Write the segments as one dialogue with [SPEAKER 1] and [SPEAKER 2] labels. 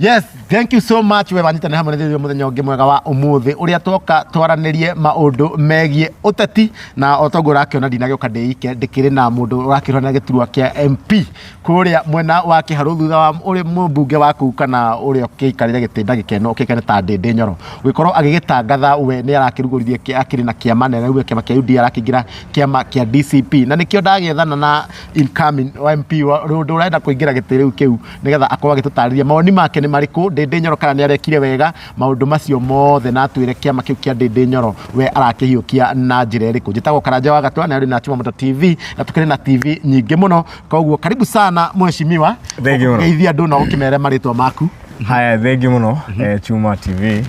[SPEAKER 1] Yes, thank you so much. We wanyitane hamwe na ithuĩ mũthenya ũngĩ mwega wa ũmũthĩ ũrĩa twoka twaranĩrie maũndũ megiĩ ũteti. Na o toguo ũrakĩona, ndinagĩũka ndĩ ike, ndĩkĩrĩ na mũndũ ũrakĩrũa gĩturwa kĩa MP kũrĩa mwena wa Kĩharũ, thutha wa ũrĩ mũmbunge waku kana ũrĩa ũkĩikarĩre gĩtĩ ndagĩka ĩno ũkĩkane ta Ndĩndĩ Nyoro gũgĩkorwo agĩgĩtangatha we nĩ arakĩrugũririe akĩrĩ na kĩama na rĩu kĩama kĩa UDA, arakĩingĩra kĩama kĩa DCP, na nĩkĩo ndagĩethana na incoming MP ũndũ ũrenda kũingĩra gĩtĩ rĩu kĩu, nĩgetha akorwo agĩtũtarĩria mawoni make nĩ marĩkũ Ndĩndĩ Nyoro, kana nĩ arekire wega maũndũ macio mothe, na atwĩre kĩama kĩu kĩa Ndĩndĩ Nyoro we arakĩhiũkia na njĩra ĩrĩkũ. Njĩtagwo Karanja wa Gatwa na rĩ na Chuma Moto TV, na tũkĩrĩ na TV nyingĩ mũno. Koguo karibu sana, mheshimiwa.
[SPEAKER 2] Thank you mũno.
[SPEAKER 1] Geithia andũ na ũkĩmere marĩtwa maku.
[SPEAKER 2] Haya, thank you mũno, Chuma TV,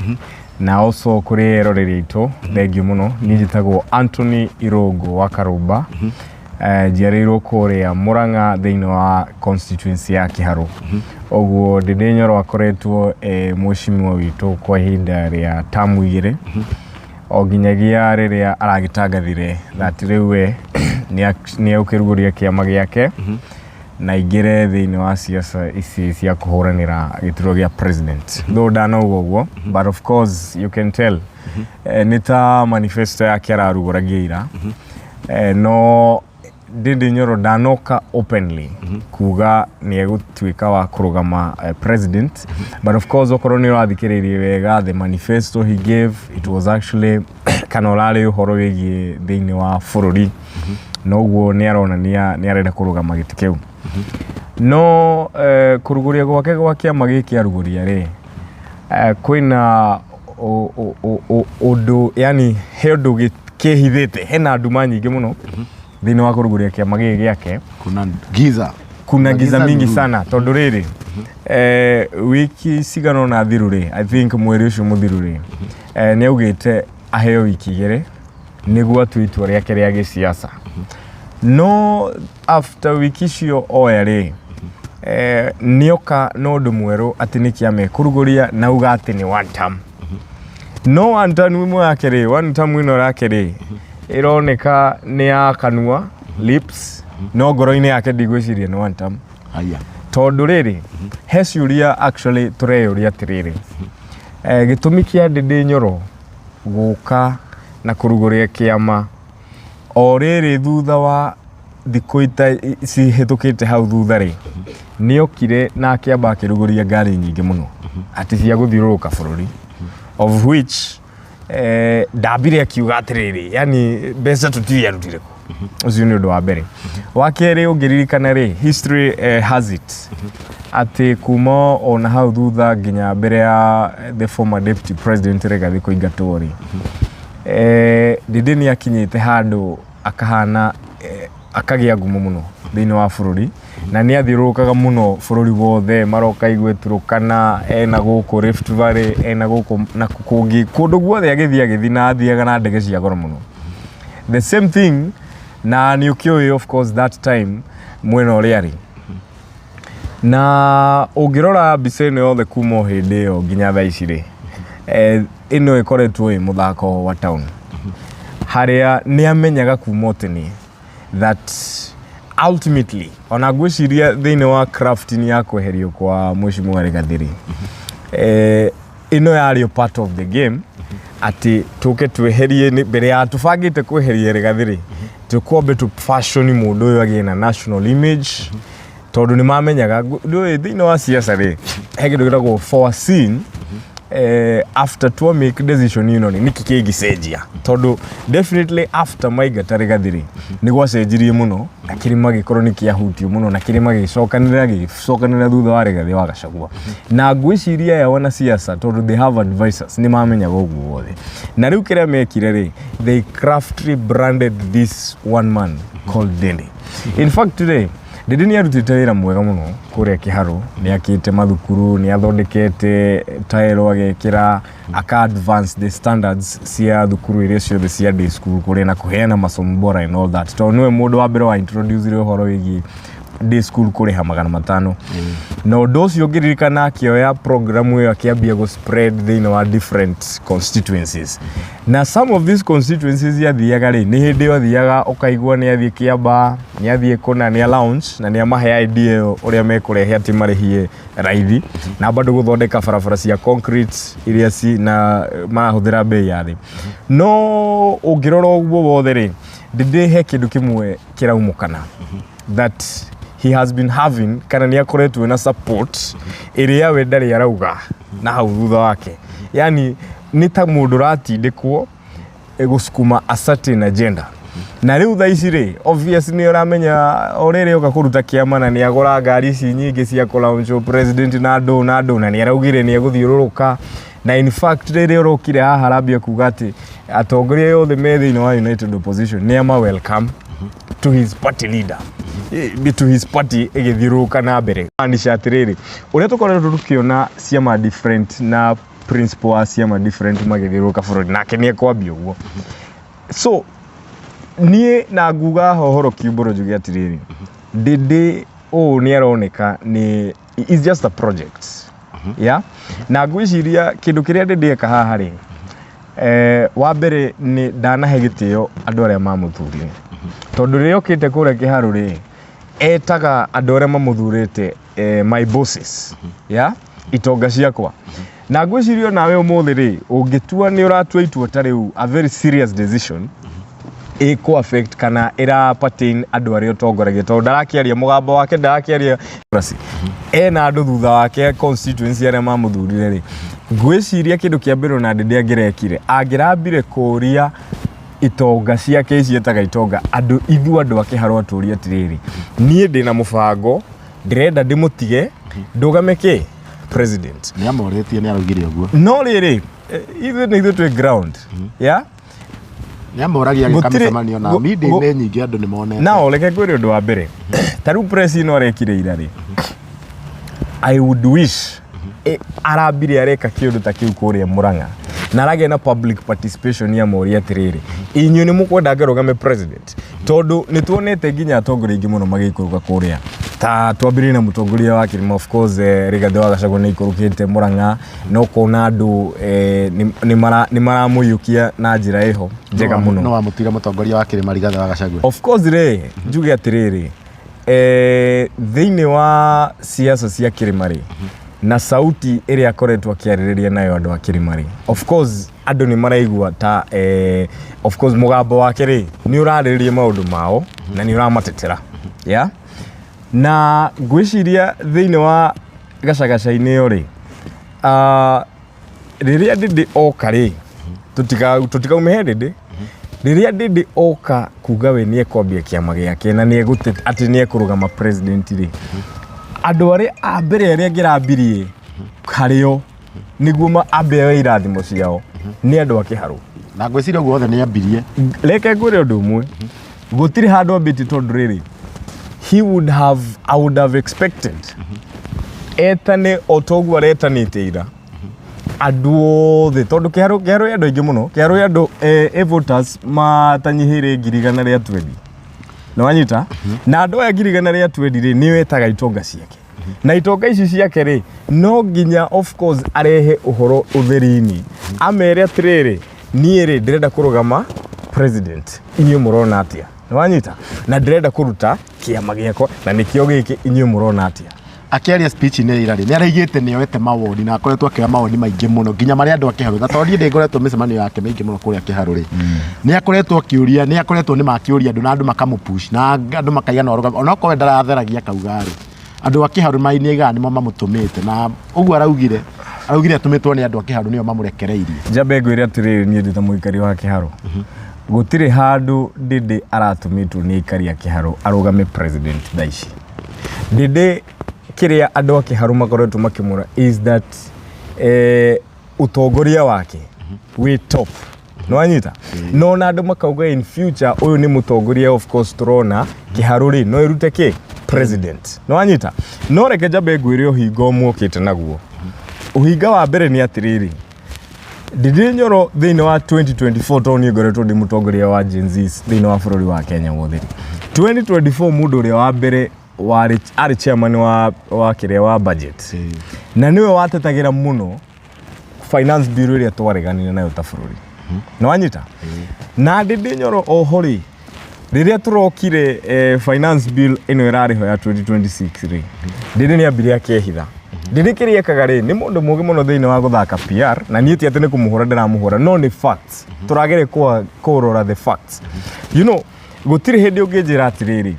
[SPEAKER 2] na also kũrĩ eroreri aitũ, thank you mũno. Niĩ njĩtagwo Anthony Irũngũ wa Karũmba. Njiarĩirwo kũrĩa Murang'a thĩinĩ wa constituency ya Kĩharũ. Ũguo Ndĩndĩ Nyoro akoretwo mheshimiwa witũ kwa ihinda rĩa tamu 2, o nginyagia rĩrĩa aragĩtangathire that rĩu we nĩ egũkĩrugũria kĩama gĩake na aingĩre thĩinĩ wa siasa ici cia kũhũranĩra gĩturwa gĩa president, though ndanauga ũguo, but of course you can tell nĩ ta manifesto yake ararugũragia ira. No Ndindi Nyoro ndanoka openly kuga nĩ egũtuĩka wa kũrũgama president, but of course okorwo nĩ ũrathikĩrĩirie wega the manifesto he gave, it was actually kana ũrarĩ ũhoro wĩgiĩ thĩinĩ wa bũrũri, noguo nĩ aronania nĩ arenda kũrũgama gĩtĩ kĩu. No kũrugũria gwake gwa kĩama gĩkĩ arugũria rĩ, kwĩna ũndũ, yani he ũndũ kĩhithĩte, hena nduma nyingĩ mũno thĩinĩ wa kũrugũria kĩama gĩkĩ gĩake.
[SPEAKER 1] Kuna giza.
[SPEAKER 2] Kuna giza
[SPEAKER 1] giza
[SPEAKER 2] mingi
[SPEAKER 1] nuru.
[SPEAKER 2] sana, tondũ rĩrĩ, wiki cigana ũna thiru rĩ, I think mweri ũcio mũthiru rĩ, nĩ augĩte aheo wiki 2 nĩguo atue itua rĩake rĩa gĩsiasa. No after wiki icio oya rĩ, nĩoka na ũndũ mwerũ atĩ nĩ kĩama ekũrugũria, na uga atĩ nĩ one term. No one term ĩmwe yake rĩ, one term ĩno yake rĩ, ĩroneka nĩ ya kanua, lips, no ngoro-inĩ yake ndigwĩciria nĩ one term.
[SPEAKER 1] Haya.
[SPEAKER 2] Tondũ rĩrĩ, he ciũria actually tũreyũria atĩrĩrĩ, gĩtũmi kĩa Ndĩndĩ Nyoro gũka na kũrugũria kĩama o rĩrĩ thutha wa thikũ ita cihĩtũkĩte hau thutha rĩ, nĩokire na akĩamba akĩrugũria ngari nyingĩ mũno atĩ cia gũthiũrũrũka bũrũri, of which ndambire akiuga atĩrĩrĩ, yani mbeca tũtiũĩ arutire kũ. Ũcio nĩ ũndũ wa mbere. Wa kerĩ, ũngĩririkana rĩ, history has it atĩ kuma ona hau thutha nginya mbere ya the former deputy president Rigathi kũingatwo rĩ, Ndindi nĩ akinyĩte handũ akahana akagĩa ngumo mũno thĩinĩ wa bũrũri, na nĩ athiũrũrũkaga mũno bũrũri wothe, maroka igue Turkana, ena gũkũ Rift Valley, ena gũkũ na kũngĩ, kũndũ guothe agĩthiĩ agĩthiĩ, na athiaga na ndege cia goro mũno. The same thing na nĩ ũkĩũĩ, of course, that time mwena ũrĩa arĩ. Na ũngĩrora mbica ĩno yothe kuma o hĩndĩ ĩyo nginya thaa ici rĩ, ĩno ĩkoretwo ĩ mũthako wa town, harĩa nĩ amenyaga kuma o tene that ultimately, ona ngwĩciria thĩinĩ wa crafting ya kweherio kwa mheshimiwa Rigathi rĩ, ĩno yarĩ o part of the game, atĩ tũke tweherie mbere ya tũbangĩte kweheria Rigathi rĩ, tũkwambe tũ fashion mũndũ ũyũ agĩe na national image, tondũ nĩ mamenyaga ndũĩ thĩinĩ wa siasa rĩ, he kĩndũ gĩtagwo foreseen, after to make decision ĩno rĩ, nĩkĩ kĩngĩcenjia, tondũ definitely after maingata Rigathi rĩ, nĩ gwacenjirie mũno na kĩrĩma gĩkorwo nĩ kĩahutio mũno, na kĩrĩma gĩgĩcokanĩrĩra gĩgĩcokanĩrĩra thutha wa Rigathi wa Gachagua. Na ngwĩciria aya wanasiasa, tondũ they have advisors, nĩ mamenyaga ũguo wothe. Na rĩu kĩrĩa mekire rĩ, they craftily branded this one man called Ndindi. In fact rĩ, Ndindi nĩ arutĩte wĩra mwega mũno kũrĩa Kĩharũ, nĩ akĩte mathukuru, nĩ athondekete taero, agekĩra aka advance the standards cia thukuru iria ciothe cia day school kũrĩa, na kũheana masomo bora and all that, tondũ nĩwe mũndũ wa mbere wa introduce ũhoro wĩgiĩ Ndĩ school kũrĩha 500. Na ũndũ ũcio ngĩririkana akĩoya program ĩyo akĩambia gũ spread thĩinĩ wa different constituencies, na some of these constituencies yathiaga rĩ, nĩ hĩndĩ ĩyo athiaga ũkaigua nĩ athiĩ Kĩamba, nĩ athiĩ kũna, nĩ a launch na nĩ amahe idea ĩyo ũrĩa mekũrehe atĩ marĩhie raithi na bado gũthondeka barabara cia concrete iria ci na marahũthĩra bei ya thĩ. No ũngĩrora ũguo wothe rĩ, ndĩ he kĩndũ kĩmwe kĩraumũkana that he has been having, kana nĩ akoretwo na support ĩrĩa we ndarĩ arauga na hau thutha wake, yani nĩ ta mũndũ ũratindĩkwo gũsukuma a certain agenda. Na rĩu thaa ici rĩ, obvious nĩ ũramenya o rĩrĩ oka kũruta kĩama na nĩ agũra ngari ici nyingĩ cia kũ president na andũ na andũ, na nĩ araugire nĩ egũthiũrũrũka. Na in fact rĩrĩa ũrokire haha arambia kuga atĩ atongoria othe me thĩinĩ wa United Opposition nĩ ama welcome to his party leader, to his party ĩgĩthiũrũrũka na mbere. Maanisha atĩrĩrĩ, ũrĩa tũkoretwo tũkĩona ciama different na principal wa ciama different magĩthiũrũrũka bũrũri, nake nĩ ekwambia ũguo. So niĩ na nguga hohoro kiumbũro njuge atĩrĩrĩ, Ndĩndĩ ũũ nĩ aroneka nĩ is just a project, yeah. Na ngwĩciria kĩndũ kĩrĩa Ndĩndĩ eka haha rĩ, wa mbere nĩ ndanahe gĩtĩo andũ arĩa mamũthurire, tondũ rĩrĩa okĩte kũrĩa Kĩharũ rĩ, etaga andũ arĩa mamũthurĩte "my bosses", yeah, itonga ciakwa. Na ngwĩciria nawe ũmũthĩ rĩ, ũngĩtua nĩ ũratua itua ta rĩu, a very serious decision ĩkũ affect kana ĩra pertain andũ arĩa ũtongoragia, tondũ ndarakĩaria mũgambo wake, ndarakĩaria ena andũ thutha wake, constituency arĩa mamũthurire rĩ, ngwĩciria kĩndũ kĩa mbere ona Ndĩndĩ angĩrekire, angĩrambire kũria itonga ciake ici etaga itonga, andũ ithuĩ andũ a Kĩharũ, atũrie atĩrĩrĩ, niĩ ndĩna mũbango, ndĩrenda ndĩmũtige ndũgame kĩ president.
[SPEAKER 1] Nĩ amorĩtie, nĩ araugire ũguo.
[SPEAKER 2] No rĩrĩ, ithuĩ nĩ ithuĩ twĩ ground, yeah.
[SPEAKER 1] Nĩ amoragia agĩka mĩcemanio na media-inĩ nyingĩ, andũ nĩ monete.
[SPEAKER 2] Nao reke ngwĩre ũndũ wa mbere, ta rĩu press ĩno arekire ira rĩ, I would wish arambire areka kĩũndũ ta kĩu kũrĩa Murang'a na aragĩa na public participation ya moria atĩrĩrĩ, inyuĩ nĩ mũkwenda ngarũgame president? Tondũ nĩ tuonete nginya atongoria aingĩ mũno magĩikũrũka kũrĩa, ta twambĩrĩrie na mũtongoria wa kĩrĩma, of course, Rigathĩ wa Gachagua nĩ aikũrũkĩte Murang'a na ũkona andũ nĩ maramũiyũkia na njĩra ĩho njega mũno.
[SPEAKER 1] No wamũtuire mũtongoria wa kĩrĩma Rigathĩ wa Gachagua?
[SPEAKER 2] Of course rĩ, njuge atĩrĩrĩ, thĩinĩ wa siasa cia kĩrĩma rĩ, na sauti ĩrĩa akoretwo akĩarĩrĩria nayo andũ a kĩrĩma rĩ, of course andũ nĩ maraigua ta of course mũgambo wake rĩ nĩ ũrarĩrĩria maũndũ mao na nĩ ũramatetera, yeah? Na ngwĩciria thĩinĩ wa gacagaca-inĩ ĩyo rĩ, rĩrĩa Ndĩndĩ oka rĩ, tũtikaume he Ndĩndĩ, rĩrĩa Ndĩndĩ oka kuga we nĩ ekwambia kĩama gĩake na nĩ egũte atĩ nĩ ekũrũgama president rĩ, andũ arĩa a mbere arĩa angĩrambirie harĩo nĩguo ambe oe irathimo ciao nĩ andũ a Kĩharũ.
[SPEAKER 1] Na ngwĩciria ũguo othe nĩ ambirie.
[SPEAKER 2] Reke ngwĩre ũndũ ũmwe, gũtirĩ handũ ambĩtie, tondũ rĩrĩ, he would have I would have expected etane o toguo aretanĩte ira andũ othe, tondũ Kĩharũ ĩ andũ aingĩ mũno. Kĩharũ ĩ andũ voters matanyihĩire 120,000, nĩ wanyita? Na andũ aya 120,000 rĩ, nĩ wetaga itonga ciake, na itonga ici ciake rĩ, no nginya of course arehe ũhoro ũtheri-inĩ, amere atĩrĩrĩ, niĩ rĩ ndĩrenda kũrũgama president, inyuĩ mũrona atĩa? Nĩ wanyita? Na ndĩrenda kũruta kĩama gĩakwa na nĩkĩo gĩkĩ, inyuĩ mũrona atĩa?
[SPEAKER 1] Akĩaria speech-inĩ ira rĩ, nĩ araigĩte nĩ oete mawoni na akoretwo akĩoya mawoni maingĩ mũno nginya marĩa andũ a Kĩharũ, na tondũ niĩ ndĩ ngoretwo mĩcemanio yake mĩingĩ mũno kũrĩa Kĩharũ rĩ, nĩ akoretwo akĩũria, nĩ akoretwo nĩ makĩũria andũ na andũ makamũpush na andũ makaiga no arũgame, onokorwo we ndaratheragia akauga rĩ, andũ a Kĩharũ nĩ aigaga nĩmo mamũtũmĩte, na ũguo araugire atũmĩtwo nĩ andũ a Kĩharũ, nĩo mamũrekereirie.
[SPEAKER 2] Njambe ngwĩre atĩrĩrĩ, niĩ ndĩ ta mũikari wa Kĩharũ, gũtirĩ handũ Ndĩndĩ aratũmĩtwo nĩ aikari a Kĩharũ arũgame president thaa ici. Ndĩndĩ kĩrĩa andũ a Kĩharũ makoretwo makĩmũra is that ũtongoria wake wĩ top, nĩwanyita? No na andũ makauga in future ũyũ nĩ mũtongoria, of course tũrona Kĩharũ rĩ no ĩrute kĩ president, nĩwanyita? No reke njambe ngwĩre ũhinga ũmwe ũkĩte naguo. Ũhinga wa mbere nĩ atĩrĩrĩ, Ndindi Nyoro thĩinĩ wa 2024, tondũ niĩ ngoretwo ndĩ mũtongoria wa Gen Z thĩinĩ wa bũrũri wa Kenya wothe, 2024 mũndũ ũrĩa wa mbere warĩ arĩ chairman wa kĩrĩa wa budget, na nĩwe watetagĩra mũno finance bill ĩrĩa twareganire nayo ta bũrũri. Nĩ wanyita? Na Ndĩndĩ Nyoro oho rĩ, rĩrĩa tũrokire finance bill ĩno ĩrarĩ ho ya 2026 rĩ, Ndĩndĩ nĩ ambire akehitha. Ndĩndĩ kĩrĩa ekaga rĩ, nĩ mũndũ mũgĩ mũno thĩinĩ wa gũthaka PR, na niĩ ti atĩ nĩ kũmũhũra ndĩramũhũra, no nĩ facts tũrageria kũrora the facts. Gũtirĩ hĩndĩ ũngĩnjĩra atĩrĩrĩ,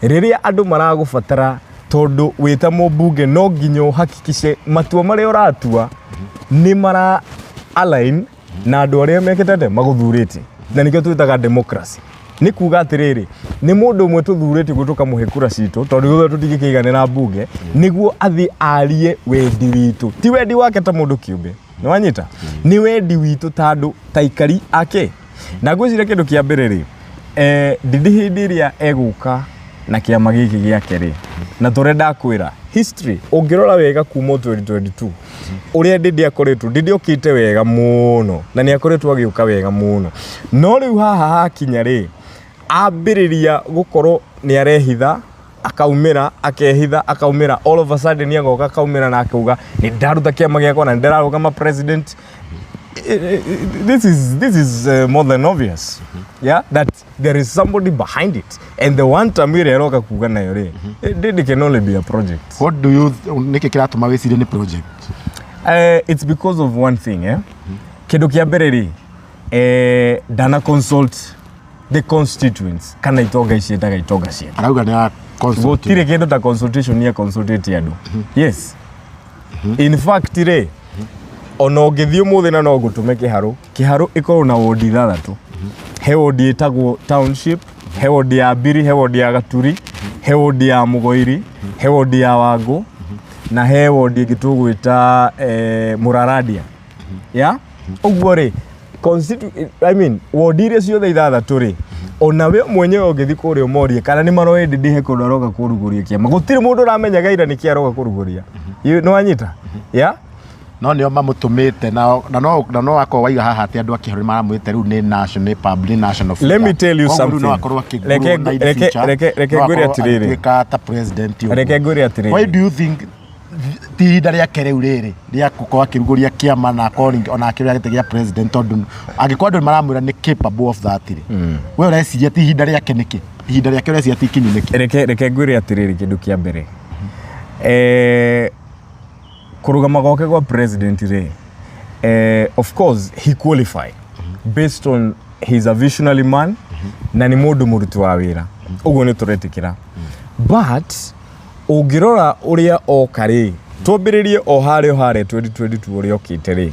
[SPEAKER 2] rĩrĩa andũ maragũbatara, tondũ wĩ ta mũmbunge no nginya ũhakikice matua marĩa ũratua nĩ mara align na andũ arĩa mekĩte atĩa, magũthurĩte, na nĩkĩo twĩtaga democracy. Nĩ kuga atĩrĩrĩ, nĩ mũndũ ũmwe tũthurĩte guo tũkamũhe kura citũ, tondũ ithuothe tũtingĩkĩiganĩra mbunge, nĩguo athiĩ arie wendi witũ, ti wendi wake ta mũndũ kĩũmbe. Nĩ wanyita? Nĩ wendi witũ ta andũ, ta aikari ake. Na ngwĩciria kĩndũ kĩa mbere rĩ, Ndindi hĩndĩ ĩrĩa egũka na kĩama gĩkĩ gĩake rĩ, na tũrĩa ndakwĩra history ũngĩrora wega kuma 2022 ũrĩa Ndindi akoretwo, Ndindi okĩte wega mũno na nĩ akoretwo agĩũka wega mũno, no rĩu haha hakinya rĩ, ambĩrĩria gũkorwo nĩ arehitha, akaumĩra, akehitha, akaumĩra, all of a sudden agoka akaumĩra na akauga nĩ ndaruta kĩama gĩakwa na nĩ ndĩrarũgama president. This is more than obvious, yeah, that there is somebody behind it, and the one time ĩrĩa ĩroka kuga nayo rĩ, it can only be a project.
[SPEAKER 1] What do you, nĩkĩ kĩratũma wĩcirie nĩ project?
[SPEAKER 2] It's because of one thing, eh? Kĩndũ kĩa mbere rĩ, ndana consult the constituents kana itonga ici etaga itonga ciake.
[SPEAKER 1] Arauga nĩ ya consult.
[SPEAKER 2] Gũtirĩ kĩndũ ta consultation ya consultate andũ. Yes, in fact rĩ, ona ũngĩthiĩ ũmũthĩ na no ngũtũme Kĩharũ. Kĩharũ ĩkorwo na wodi ithathatũ. He wodi ĩtagwo Township, he wodi ya Mbiri, he wodi ya Gaturi, he wodi ya Mũgoiri, he wodi ya Wangũ, na he wodi ĩngĩ tũgwĩta Mũraradia ya ũguo rĩ. I mean, wodi iria ciothe ithathatũ rĩ, ona we mwenyewe ũngĩthiĩ kũrĩa ũmorie kana nĩ maroĩ Ndindi he kũndũ aroka kũrugũria kĩama, gũtirĩ mũndũ ũramenya ira nĩkĩ aroka kũrugũria. Nĩ wanyita? Yeah.
[SPEAKER 1] No nĩo mamũtũmĩte na no akorwo waiga haha atĩ andũ a Kĩharũ nĩ maramwĩte rĩu nĩ national, nĩ pub, nĩ national.
[SPEAKER 2] Let me tell you
[SPEAKER 1] Koguo rĩu no
[SPEAKER 2] something.
[SPEAKER 1] akorwo akĩgũrwo na in the future,
[SPEAKER 2] Reke
[SPEAKER 1] no
[SPEAKER 2] ngwĩre
[SPEAKER 1] akorwo
[SPEAKER 2] atĩrĩrĩ.
[SPEAKER 1] agĩtuĩka ta president ũguo.
[SPEAKER 2] Reke ngwĩre atĩrĩrĩ.
[SPEAKER 1] Why do you think ti ihinda rĩake rĩu rĩrĩ rĩa gũkorwo akĩrugũria kĩama na akorwo ningĩ ona akĩrĩa gĩtĩ gĩa president, tondũ angĩkorwo andũ nĩ maramwĩra nĩ capable of that rĩ, we ũreciria ti ihinda rĩake nĩkĩ? Ihinda rĩake ũreciria ti ikinyu nĩkĩ?
[SPEAKER 2] Reke ngwĩre atĩrĩrĩ, kĩndũ kĩa mbere, kũrũgama gwake kwa president rĩ, of course he qualify based on he's a visionary man na nĩ mũndũ mũruti wa wĩra, ũguo nĩ tũretĩkĩra. But ũngĩrora ũrĩa oka rĩ, twambĩrĩrie o harĩa 2022 ũrĩa okĩte rĩ,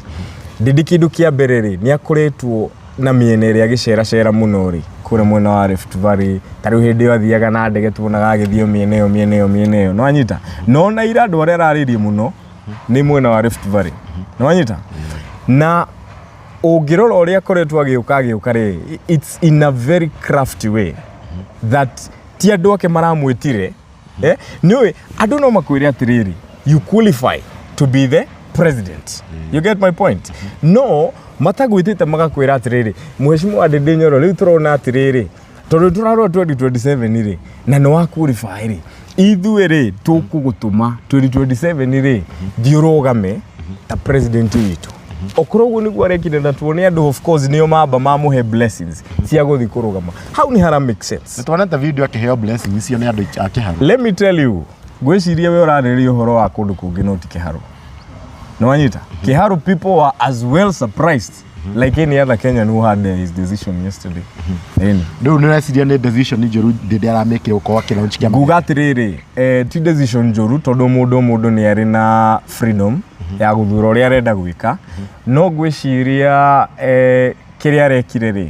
[SPEAKER 2] Ndindi kĩndũ kĩa mbere rĩ, nĩ akoretwo na mĩena ĩrĩa agĩceracera mũno rĩ, kũrĩa mwena wa Rift Valley. Ta rĩu hĩndĩ ĩyo athiaga na ndege, tuonaga agĩthiĩ o mĩena ĩyo, mĩena ĩyo, mĩena ĩyo. Nĩwanyita? No na ira andũ arĩa ararĩrie mũno nĩ mwena wa Rift Valley. Nĩwanyita? Na ũngĩrora ũrĩa akoretwo agĩũka rĩ, it's in a very crafty way that ti andũ ake maramwĩtire. Nĩũĩ andũ no makwĩre atĩrĩrĩ, you qualify to be the president, you get my point? No matagwĩtĩte magakwĩra atĩrĩrĩ, mheshimiwa Ndindi Nyoro, rĩu tũrona atĩrĩrĩ, tondũ tũrarora 2027 rĩ, na nĩ wa qualify rĩ, ithuĩ rĩ tũkũgũtũma 2027 rĩ, thiĩ ũrũgame ta president witũ. Okorwo ũguo nĩguo arekire, na tuone andũ of course nĩo mamba mamũhe blessings cia gũthiĩ kũrũgama hau, nĩ hara make sense.
[SPEAKER 1] Nĩ tuonete video akĩheo blessing icio nĩ andũ a Kĩharũ.
[SPEAKER 2] Let me tell you, ngwĩciria we ũrarĩrĩria ũhoro wa kũndũ kũngĩ no ti Kĩharũ. Nĩ wanyita? Kĩharũ people were as well surprised like any other Kenyan who had his decision yesterday. Ĩni.
[SPEAKER 1] Rĩu nĩ ũreciria nĩ decision njũru Ndindi aramĩkire gũkorwo akĩlaunch kĩama?
[SPEAKER 2] Nguga atĩrĩrĩ, ti decision njũru, tondũ mũndũ nĩ arĩ na freedom ya gũthura ũrĩa arenda gwĩka, no ngwĩciria kĩrĩa arekire rĩ,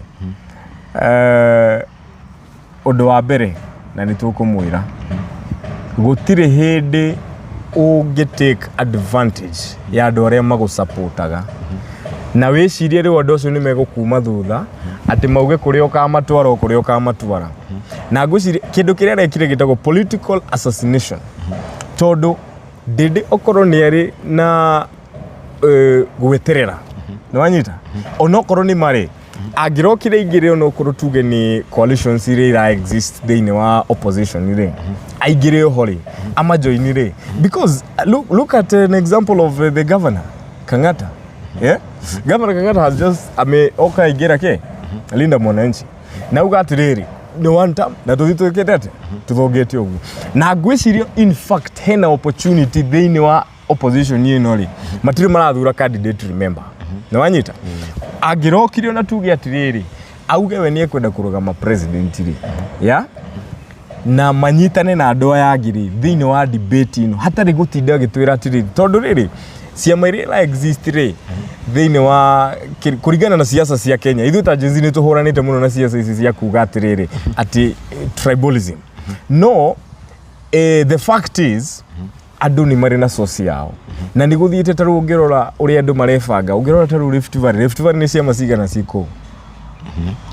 [SPEAKER 2] ũndũ wa mbere, na nĩ tũkũmwĩra, gũtirĩ hĩndĩ ũngĩ take advantage ya andũ arĩa magũsupportaga na wĩcirie rĩu andũ acio nĩ megũkuma thutha atĩ mauge kũrĩa ũkamatwara o kũrĩa ũkamatwara. Na ngwĩciria kĩndũ kĩrĩa arekire gĩtagwo political assassination, tondũ Ndindi okorwo nĩ arĩ na gweterera, nĩ wanyita? Onokorwo nĩ marĩ Angĩrokire aingĩre onokorwo tuge nĩ coalitions iria ira exist thĩinĩ wa opposition rĩ, aingĩre oho rĩ, amajoini rĩ, because look at an example of the governor Kang'ata. Yeah? Governor Kang'ata has just ameoka aingĩra kĩ Linda Mwananchi na uga atĩrĩrĩ, nĩ one term na tũthiĩ twĩkĩte atĩa, tũthũngĩte ũguo. Na ngwĩciria in fact hena opportunity thĩinĩ wa opposition ĩno rĩ, matirĩ marathura candidate, remember, nĩ wanyita? Angĩrokire ona tuge atĩrĩrĩ, auge we nĩ ekwenda kũrũgama president rĩ, ya na manyitane na andũ aya angĩ rĩ, thĩinĩ wa debate ĩno, hatarĩ gũtinda agĩtwĩra atĩrĩrĩ, tondũ rĩrĩ ciama iria ira exist rĩ thĩinĩ wa kũringana na siasa cia Kenya, ithuĩ ta Gen Z nĩ tũhũranĩte mũno na siasa ici cia kuga atĩrĩrĩ atĩ tribalism. No the fact is andũ nĩ marĩ na source yao na nĩ gũthiĩte. Ta rĩu ũngĩrora ũrĩa andũ marebanga, ũngĩrora ta rĩu Rift Valley, Rift Valley nĩ ciama cigana ci kũu?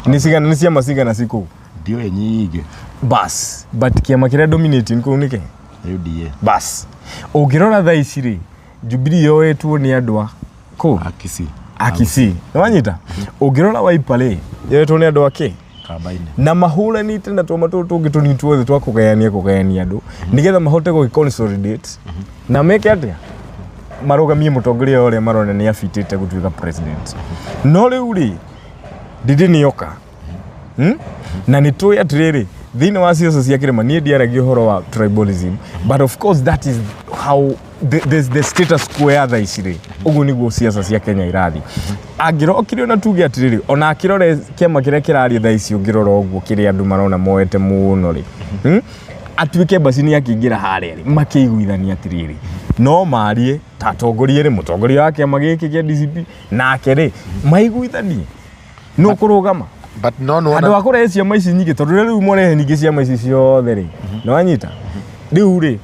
[SPEAKER 2] Nĩ cigana? Nĩ ciama cigana ci kũu?
[SPEAKER 1] Ndiũĩ nyingĩ.
[SPEAKER 2] Bas, but kĩama kĩrĩa dominating kũu nĩkĩ?
[SPEAKER 1] UDA.
[SPEAKER 2] Bas, ũngĩrora thaa ici rĩ, Jubilee yoetwo nĩ andũ a kũ?
[SPEAKER 1] Akisi.
[SPEAKER 2] Akisi, nĩwanyita? Ũngĩrora Wiper rĩ, yoetwo nĩ andũ a kĩ?
[SPEAKER 1] Kambaine.
[SPEAKER 2] Na mahũranĩte na twama tũtũ tũngĩ tũnini tuothe twa kũgayania andũ nĩgetha mahote gũgĩ consolidate na meke atĩa, marũgamie mũtongoria ũrĩa marona nĩ abitĩte gũtuĩka president. No rĩu rĩ, Ndindi nĩoka. Na nĩ tũĩ atĩrĩrĩ, thĩinĩ wa ciaca cia kĩrĩma, niĩ ndiaragia ũhoro wa tribalism, but of course that is how the status quo ya thaa ici rĩ, ũguo nĩguo ciaca cia Kenya irathiĩ. Angĩrokire ona tuge atĩrĩrĩ, ona akĩrore kĩama kĩrĩa kĩraria thaa ici, ũngĩrora ũguo kĩrĩa andũ marona moete mũno rĩ, Atuĩke basi nĩ akĩingĩra harĩa rĩ, makĩiguithania atĩrĩrĩ, no marie ta atongoria rĩ, mũtongoria wa kĩama gĩkĩ kĩa DCP nake rĩ, maiguithanie nũ kũrũgama.
[SPEAKER 1] But no nĩwona
[SPEAKER 2] Andũ a kũrehe ciama ici nyingĩ, tondũ rĩu mwarehe nyingĩ ciama ici ciothe rĩ, nĩwanyita? Rĩu rĩ,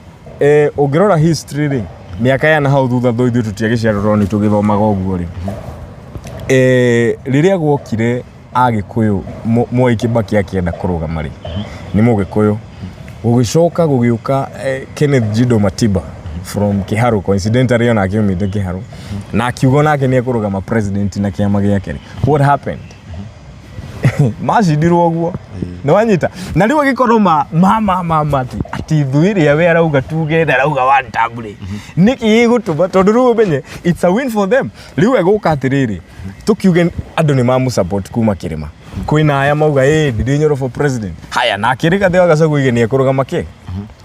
[SPEAKER 2] ũngĩrora history rĩ, mĩaka ya na hau thutha, tho ithuĩ tũtiagĩciarwo nĩ tũgĩthomaga ũguo rĩ, rĩrĩa gwokire Agĩkũyũ, Mwai Kibaki akĩenda kũrũgama rĩ, nĩ Mũgĩkũyũ. Gũgĩcoka gũgĩũka Kenneth Jido Matiba from Kiharu, coincidentally ona akiumĩte Kiharu, na akiuga nake nĩ ekũrũgama president na kĩama gĩake rĩ, what happened? Macindirwo ũguo, nĩ wanyita? Na rĩu agĩkorwo ma atĩ ithuĩ ĩrĩa we arauga tuge na arauga one term rĩ, nĩkĩ gĩgũtũma? Tondũ rĩu ũmenye it's a win for them. Rĩu egũka atĩrĩrĩ, tũkiuge andũ nĩ mamũ kuma kĩrĩma, kwĩna aya mauga ĩ Ndindi Nyoro for president. Haya, nake Rigathĩ wa Gachagua oige nĩ ekũrũgama kĩ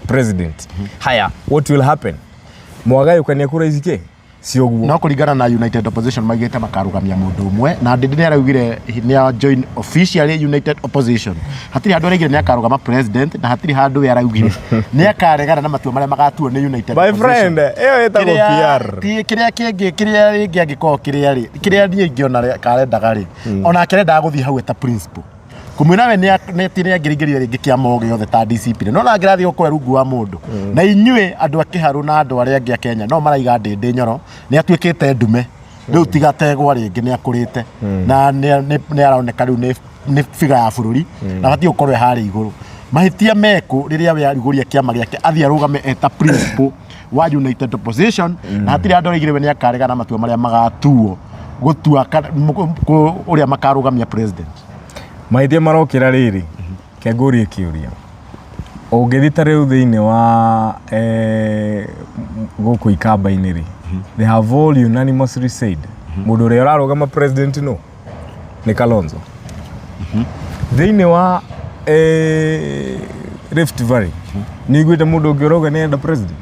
[SPEAKER 2] president. Haya, what will happen? Mwagayũkania kura ici kĩ cioguo.
[SPEAKER 1] No kũringana na United Opposition, maigĩte makarũgamia mũndũ ũmwe, na Ndindi nĩ araugire nĩ a join officially United Opposition. Hatirĩ handũ araugire nĩ akarũgama president, na hatirĩ handũ we araugire nĩ akaregana na matua marĩa magatuo nĩ United
[SPEAKER 2] My
[SPEAKER 1] Opposition.
[SPEAKER 2] friend, ĩyo ĩtagwo PR.
[SPEAKER 1] Kĩrĩa kĩngĩ, kĩrĩa rĩngĩ angĩkorwo kĩrĩa rĩ, kĩrĩa niĩ ingĩona karendaga rĩ, onake arendaga gũthiĩ hau eta principal kũmwĩra we nĩ angĩringĩrire rĩngĩ kĩama o gĩothe ta DCP, no na angĩrathiĩ gũkorwo rungu wa mũndũ. Na inyuĩ andũ a Kĩharũ na andũ arĩa angĩ a Kenya no maraiga Ndindi Nyoro nĩ atuĩkĩte ndume rĩu, tiga tegwa rĩngĩ, nĩ akũrĩte na nĩ aroneka rĩu nĩ figa ya bũrũri na batiĩ gũkorwo e harĩa igũrũ. Mahĩtia mekũ rĩrĩa we arugũria kĩama gĩake, athiĩ arũgame eta principal wa United Opposition, na hatirĩ handũ araigire we nĩ akaregana na matua marĩa magatuo gũtua ũrĩa makarũgamia president?
[SPEAKER 2] Mahĩtia marokĩra rĩrĩ, kengũrie kĩũria. Ũngĩthiĩ ta rĩu thĩinĩ wa gũkũ ikamba-inĩ rĩ, they have all unanimously said mũndũ ũrĩa ũrarũgama president no nĩ Kalonzo. Thĩinĩ wa Rift Valley, nĩ iguĩte mũndũ ũngĩ ũrauga nĩ enda president?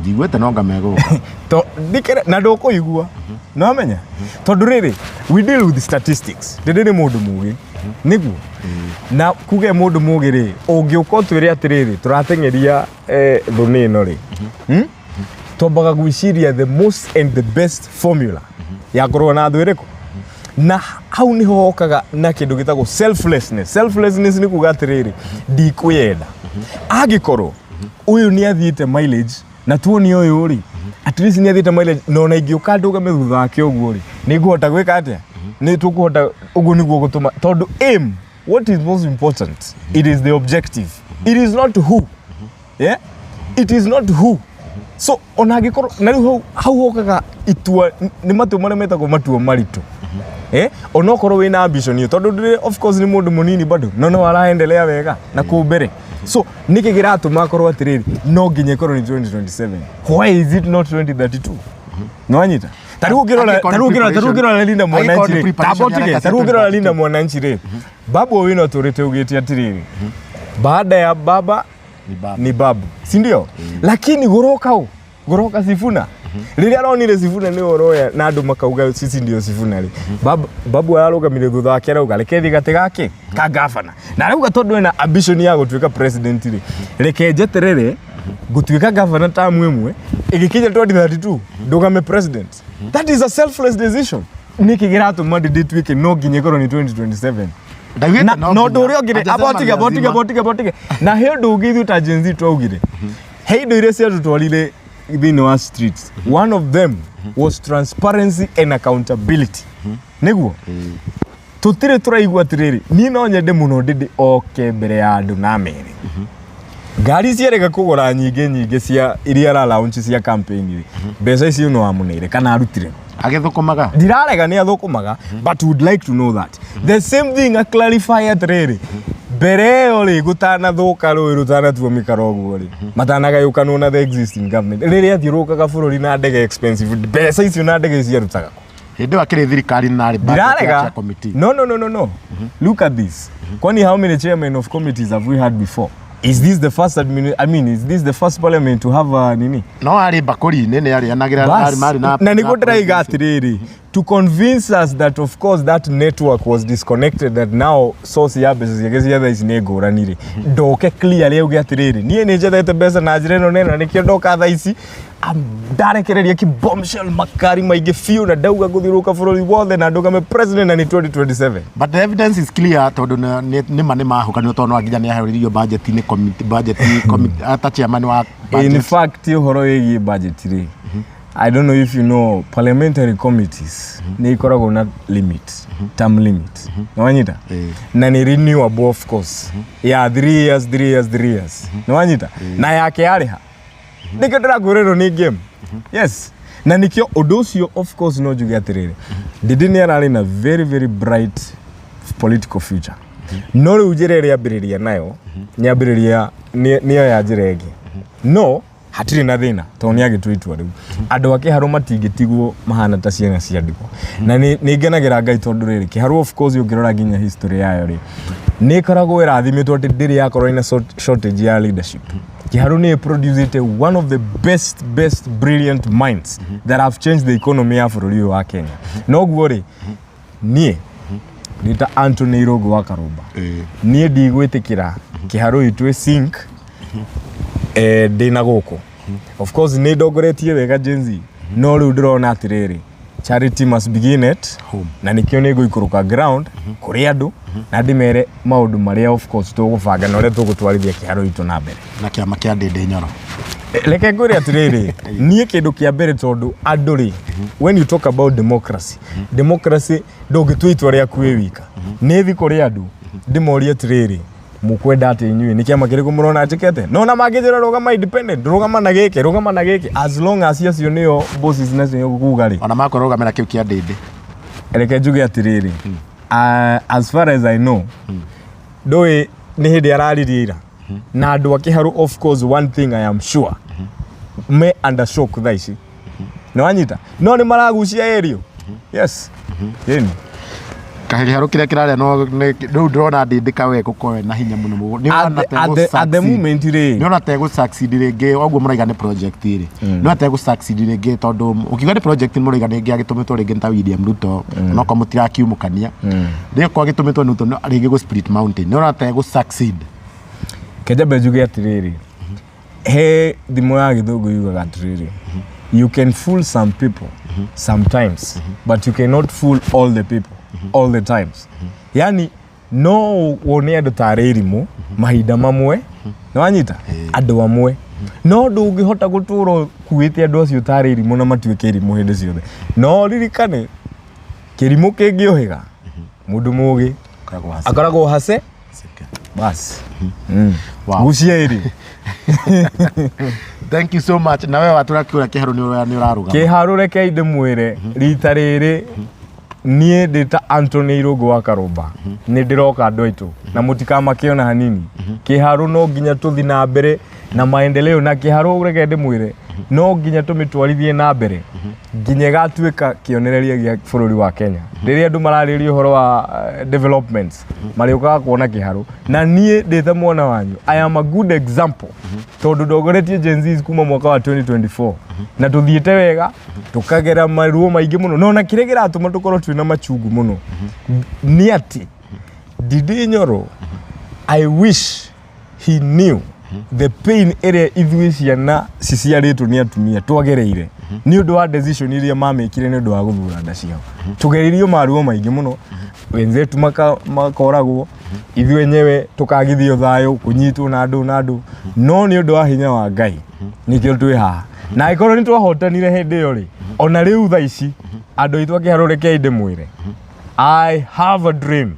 [SPEAKER 1] Njiguĩte no ngamegũka.
[SPEAKER 2] To ndikere na ndũkũigua, no amenya tondũ rĩrĩ, we deal with statistics. Ndĩndĩ nĩ mũndũ mũgĩ nĩguo na kuge mũndũ mũgĩ rĩ, ũngĩũka ũtwĩre atĩrĩrĩ, tũrateng'eria thũnĩ ĩno rĩ, Twambaga gwĩciria the most and the best formula ya kũrũa na thũ ĩrĩkũ, na hau niho hokaga na kĩndũ gĩtagwo selflessness. Selflessness nĩ kuga atĩrĩrĩ, ndikwĩyenda, angĩkorwo ũyũ nĩ athiĩte mileage na tuoni ũyũ rĩ, at least nĩ athiĩte mileage, na ona ingĩũka ndũgame thutha wake ũguo rĩ, nĩ ngũhota gwĩka atĩa, nĩ tũkũhota ũguo nĩguo gũtũma, tondũ aim, what is most important, it is the objective, it is not who. Yeah, it is not who. So ona angĩkorwo na rĩu hau hau hokaga itua, nĩ matua marĩa metagwo matua maritũ, onokorwo wĩna ambition ĩyo, tondũ ndĩrĩ, of course nĩ mũndũ mũnini bado, no araendelea wega na kũu mbere. So nĩkĩ kĩratũma akorwo atĩrĩrĩ, no nginya ĩkorwo nĩ 2027? Why is it not 2032? Nĩwanyita? Ta rĩu ũngĩrora,
[SPEAKER 1] Angĩkorwo
[SPEAKER 2] ta rĩu ũngĩrora, ta rĩu ũngĩrora Linda
[SPEAKER 1] angĩkorwo
[SPEAKER 2] Mwananchi
[SPEAKER 1] nĩ
[SPEAKER 2] rĩ,
[SPEAKER 1] preparation
[SPEAKER 2] tamba ũtige,
[SPEAKER 1] yareka
[SPEAKER 2] ta rĩu ũngĩrora Linda
[SPEAKER 1] 2032.
[SPEAKER 2] Mwananchi rĩ, Babu Owino atũrĩte augĩte atĩrĩrĩ, baada ya baba
[SPEAKER 1] Ni baba.
[SPEAKER 2] Ni babu, si ndio? Lakini gũroka ũ, gũroka Sifuna. Rĩrĩa aronire Sifuna nĩ ũroya na andũ makauga sisi ndio Sifuna rĩ, babu ararũgamire thutha wake, arauga reke thiĩ gatĩ gake ka gavana, na arauga tondũ ena ambition ya gũtuĩka president rĩ, reke njeterere gũtuĩka gavana tamu ĩmwe ĩgĩkinya 2032 ndũgame president. That is a selfless decision. Nĩkĩ kĩratũma ndĩtuĩke no nginya ĩkorwo nĩ 2027?
[SPEAKER 1] Ndaugĩte
[SPEAKER 2] Na
[SPEAKER 1] no
[SPEAKER 2] na ũndũ
[SPEAKER 1] nginya.
[SPEAKER 2] ũrĩa ũngĩ rĩ,
[SPEAKER 1] Hajasema
[SPEAKER 2] amba ũtige, amba ũtige,
[SPEAKER 1] lazima.
[SPEAKER 2] amba ũtige, amba ũtige. Na he ũndũ ũngĩ ithuĩ ta Gen Z twaugire, he indo iria ciatũtwarire thĩinĩ wa streets, one of them was transparency and accountability. Nĩguo tũtirĩ tũraigua atĩrĩrĩ, niĩ no nyende mũno ndĩndĩ oke mbere ya andũ na mere ngari ciarega kũgũra nyingĩ nyingĩ cia iria ara launch cia campaign rĩ, mbeca icio no amũneire kana arutire.
[SPEAKER 1] Agĩthũkũmaga.
[SPEAKER 2] Ndirarega nĩ athũkũmaga, but would like to know that the same thing, a clarify atĩrĩrĩ, mbere ĩyo rĩ, gũtanathũka rũĩ rũtanatua mĩkaro ũguo rĩ, matanagayũkanwo na the existing government, rĩrĩa athiũrũrũkaga bũrũri na ndege expensive, mbeca icio na ndege icio arutaga kũ?
[SPEAKER 1] Hĩndĩ ĩyo akĩrĩ thirikari na arĩ budget
[SPEAKER 2] Ndirarega.
[SPEAKER 1] ya committee.
[SPEAKER 2] No, no, no, no, no. Look at this. Kwani how many chairmen of committees have we had before? Is this the first admin, I mean, is this the first parliament to have a nini?
[SPEAKER 1] No arĩ mbakũri-inĩ nĩ arĩanagĩra.
[SPEAKER 2] Bas.
[SPEAKER 1] Marĩ na
[SPEAKER 2] Na nĩguo ndĩraiga atĩrĩrĩ, to convince us that of course that network was disconnected, that now source ya mbeca ciake cia thaa ici nĩ ngũrani rĩ, ndoke clearly auge atĩrĩrĩ, niĩ nĩ njethete mbeca na njĩra ĩno nena, nĩkĩo ndoka thaa ici ndarekereria ki bombshell, makari maingĩ biũ, na ndauga ngũthiũrũrũka bũrũri wothe na ndũgame president na nĩ 2027.
[SPEAKER 1] But the evidence is clear, tondũ nĩ ma nĩ mahũkanio, tondũ no nginya nĩ ahererio budget-inĩ committee, budget committee ata chairman wa
[SPEAKER 2] In
[SPEAKER 1] budget.
[SPEAKER 2] fact, ũhoro wĩgiĩ budget rĩ, I don't know if you know, parliamentary committees nĩ ikoragwo na limit, term limit. Nĩwanyita? Na nĩ renewable, of course, ya 3 years, 3 years, 3 years. Nĩwanyita? Na yake yarĩha, nĩkĩo ndĩrakwĩra ĩno nĩ game. Yes, na nĩkĩo ũndũ ũcio, of course, no njuge atĩrĩrĩ, Ndindi nĩ ararĩ na very very bright political future, no rĩu njĩra ĩrĩa ambĩrĩria nayo nĩ ambĩrĩria nĩyo ya njĩra ĩngĩ, no hatirĩ na thĩna tondũ nĩ agĩtua itua. Rĩu andũ a Kĩharũ matingĩtigwo mahana ta ciana cia ndigwa, na nĩ ngenagĩra Ngai tondũ rĩrĩ, Kĩharũ, of course, ũngĩrora nginya history yayo rĩ, nĩ ĩkoragwo ĩrathimĩtwo atĩ ndĩrĩ yakorwo ina shortage ya leadership. Kĩharũ nĩ ĩproducĩte one of the best best brilliant minds that have changed the economy ya bũrũri ũyũ wa Kenya. Noguo rĩ, niĩ nĩ ta Anthony Irũngũ wa Karũmba, niĩ ndigwĩtĩkĩra Kĩharũ itũ sink ndĩna gũkũ. Of course nĩ ndongoretie wega Gen Z, no rĩu ndĩrona atĩrĩrĩ, charity must begin at
[SPEAKER 1] home.
[SPEAKER 2] Na nĩkĩo nĩ ngũikũrũka ground kũrĩ andũ na ndĩmere maũndũ marĩa, of course, tũgũbanga na ũrĩa tũgũtwarithia Kĩharũ itũ na mbere.
[SPEAKER 1] Na kĩama kĩa Ndĩndĩ Nyoro.
[SPEAKER 2] Reke ngwĩre atĩrĩrĩ, niĩ kĩndũ kĩa mbere, tondũ andũ rĩ, when you talk about democracy, democracy ndũngĩtua itua rĩaku wĩ wika. Nĩ thi kũrĩ andũ ndĩmorie atĩrĩrĩ, mũkwenda atĩ inyuĩ nĩ kĩama kĩrĩkũ mũrona njĩkete? No na mangĩnjĩra rũgama independent, rũgama na gĩkĩ, rũgama na gĩkĩ, as long as acio nĩo bosses nacio kuga rĩ.
[SPEAKER 1] Ona makorwo rũgamĩra kĩu kĩa Ndĩndĩ.
[SPEAKER 2] Reke njuge atĩrĩrĩ, as far as I know, ndũĩ nĩ hĩndĩ araririe ira na andũ a Kĩharũ. Of course, one thing I am sure, me under shock thaa ici. Nĩ wanyita? No nĩ maragucia area. Yes, ĩni.
[SPEAKER 1] Kĩharũ kĩrĩa kĩrarĩa, no rĩu ndĩrona Ndĩndĩ kawe gũkorwo na hinya mũno nĩ ũrona ta
[SPEAKER 2] At the moment rĩ,
[SPEAKER 1] nĩ ũrona ta egũ succeed rĩngĩ ũguo mũraiga nĩ project rĩ, nĩ ũrona ta egũ succeed rĩngĩ? Tondũ ũkiuga nĩ project, mũraiga rĩngĩ agĩtũmĩtwo rĩngĩ nĩ ta William Ruto, onokorwo mũtirakiumũkania, rĩngĩ agĩtũmĩtwo nĩ Ruto rĩngĩ gũ split mountain, nĩ ũrona ta egũ succeed?
[SPEAKER 2] Kenjambe njuge atĩrĩrĩ, he thimo ya gĩthũngũ yugaga atĩrĩrĩ, "You can fool some people sometimes, but you cannot fool all the people all the times." Yani no wone andũ tarĩ irimũ mahinda mamwe, nĩ wanyita, andũ amwe, no ndũngĩhota gũtũra ũkuĩte andũ acio tarĩ irimũ na matuĩke irimũ hĩndĩ ciothe. No ririkane, kĩrimũ kĩngĩũhĩga, mũndũ mũgĩ
[SPEAKER 1] Akoragwo hase.
[SPEAKER 2] Akoragwo hase. Bas.
[SPEAKER 1] Wow.
[SPEAKER 2] Gucia ĩrĩ.
[SPEAKER 1] Thank you so much. Na we watũra kĩũra kĩharũ nĩ ũrarũgama.
[SPEAKER 2] Kĩharũ rekei ndĩmwĩre rita rĩrĩ niĩ ndĩ ta Anthony Irũngũ wa Karũmba nĩ ndĩroka andũ aitũ na mũtikamakĩona hanini. Kĩharũ no nginya tũthi na mbere na maendeleo, na kĩharũ reke ndĩmwĩre no nginya tũmĩtwarithie na mbere nginya ĩgatuĩka kĩonereria gĩa bũrũri wa Kenya. Rĩrĩa andũ mararĩrĩria ũhoro wa developments marĩũkaga kuona kĩharũ, na niĩ ndĩ ta mwana wanyu, I am a good example tondũ ndongoretie Gen Zs kuma mwaka wa 2024 na tũthiĩte wega, tũkagera maruo maingĩ mũno, no na kĩrĩa kĩratũma tũkorwo twĩna machungu mũno nĩ atĩ Ndindi Nyoro, I wish he knew the pain ĩrĩa ithuĩ ciana ciciarĩtwo nĩ atumia twagereire nĩ ũndũ wa decision iria mamĩkire nĩ ũndũ wa gũthura nda ciao. Tũgereirio maruo maingĩ mũno, wenzetu makoragwo, ithuĩ enyewe tũkagithio thayũ, kũnyitwo na andũ na andũ, no nĩ ũndũ wa hinya wa Ngai nĩkĩo twĩ haha. Na angĩkorwo nĩ twahotanire hĩndĩ ĩyo rĩ, ona rĩu thaa ici andũ aitũ a Kĩharũ, rekei ndĩmwĩre, I have a dream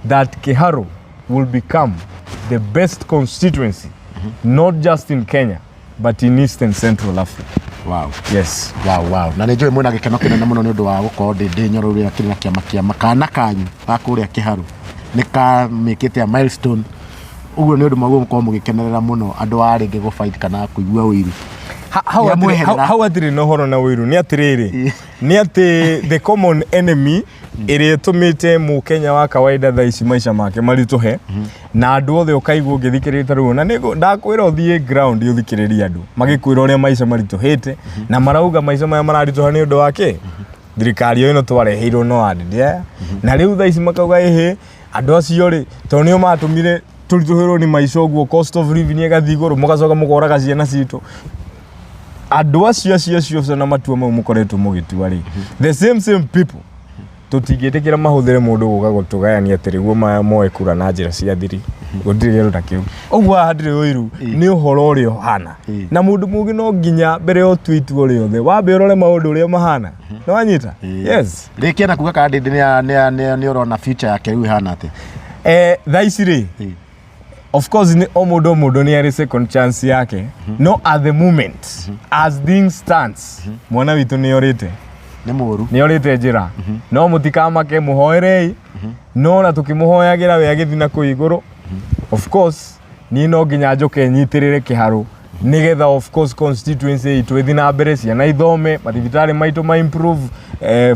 [SPEAKER 2] that Kiharu will become the best constituency, not just in Kenya, but in East and Central Africa. Yes.
[SPEAKER 1] Wow. Na nĩ njũĩ mwĩna gĩkeno kĩnene mũno nĩ ũndũ wa gũkorwo ndĩ Nyoro ũrĩa kĩrĩ na kĩama kĩa kana kanyu ga kũrĩa Kĩharũ nĩ kamĩkĩte a milestone. Ũguo nĩ ũndũ mwaguo mũkorwo mũgĩkenerera mũno andũ a rĩngĩ gũ fight kana kũigua ũiru.
[SPEAKER 2] Hau
[SPEAKER 1] Nĩ
[SPEAKER 2] hatirĩ-
[SPEAKER 1] amweherera.
[SPEAKER 2] hau hatirĩ na ũhoro na ũiru, nĩ atĩrĩrĩ, nĩ atĩ the common enemy ĩrĩa ĩtũmĩte mũkenya wa kawaida thaa ici maica make maritũhe na andũ othe ũkaigua ũngĩthikĩrĩria ta rĩu, na nĩngũ- ndakwĩra ũthiĩ ground ũthikĩrĩrie andũ magĩkwĩra ũrĩa maica maritũhĩte, na marauga maica maya mararitũha nĩ ũndũ wa kĩ thirikari ĩno twareheirwo no andĩ, na rĩu thaa ici makauga ĩhĩ andũ acio rĩ, tondũ nĩo matũmire tũritũhĩrwo nĩ maica ũguo, cost of living ĩgathiĩ igũrũ, mũgacoka mũkoraga ciana citũ. Andũ acio acio acio acio na matua mau mũkoretwo mũgĩtua rĩ, the same same people tũtingĩtĩkĩra mahũthĩre mũndũ gũka gũtũgayania atĩ nĩguo moe kura na njĩra cia thiri. Gũtirĩ kĩndũ ta kĩu. Ũguo haha hatirĩ ũiru, nĩ ũhoro ũrĩa ũhana, na mũndũ mũgĩ no nginya mbere ya ũtue itua rĩothe wambe ũrore maũndũ ũrĩa mahana. Nĩ wanyita? Yes.
[SPEAKER 1] Rĩkia na kuga kana Ndindi nĩ ũrona future yake rĩu ĩhana atĩa?
[SPEAKER 2] Thaa ici rĩ, of course nĩ o mũndũ o mũndũ nĩ arĩ second chance yake, no at the moment as things stands mwana witũ nĩ orĩte.
[SPEAKER 1] Nĩ mũru.
[SPEAKER 2] Nĩ orĩte njĩra, no mũtikamake, mũhoerei, no na tũkĩmũhoyagĩra we agĩthiĩ na kũu igũrũ. Of course niĩ no nginya njoke nyitĩrĩre Kĩharũ nĩgetha of course constituency itũ ĩthiĩ na mbere, ciana ithome, mathibitarĩ maitũ ma improve,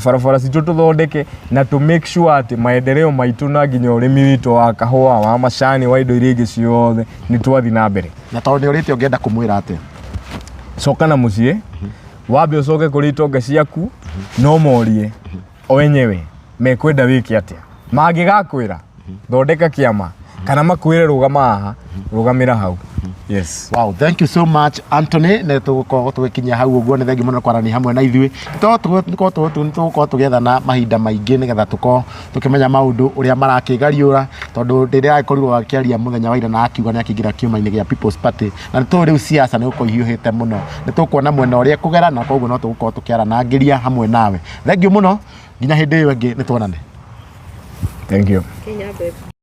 [SPEAKER 2] barabara citũ tũthondeke, na tũ make sure atĩ maendeleo maitũ na nginya ũrĩmi witũ wa kahũa, wa macani, wa indo iria ingĩ ciothe nĩ twathiĩ na mbere.
[SPEAKER 1] Na tondũ nĩ ũrĩte, ũngĩenda kũmwĩra atĩa?
[SPEAKER 2] Coka na mũciĩ, wambe ũcoke kũrĩ itonga ciaku, no morie o enyewe mekwenda wĩke atĩa. Mangĩgakwĩra thondeka kĩama kana makwĩre rũgama haha, rũgamĩra hau. Yes.
[SPEAKER 1] Wow, thank you so much, Anthony. Nĩ tũgũkorwo tũgĩkinyia hau ũguo. Nĩ thengi mũno kwarania hamwe na ithuĩ. To tũgũkorwo tũgĩethana mahinda maingĩ nĩgetha tũkorwo tũkĩmenya maũndũ ũrĩa marakĩgariũra, tondũ rĩrĩa agĩkorirwo akĩaria mũthenya wa ira na akiuga nĩ akĩingĩra kĩũma-inĩ gĩa People's Party, na nĩ tũĩ rĩu siasa nĩ gũkorwo ihiũhĩte mũno, nĩ tũkuona mwena ũrĩa kũgera, na koguo no tũgũkorwo tũkĩaranangĩria hamwe nawe. Thengiũ mũno, nginya hĩndĩ ĩyo ĩngĩ nĩ tuonane.
[SPEAKER 2] Thank you.
[SPEAKER 3] Kenya babe.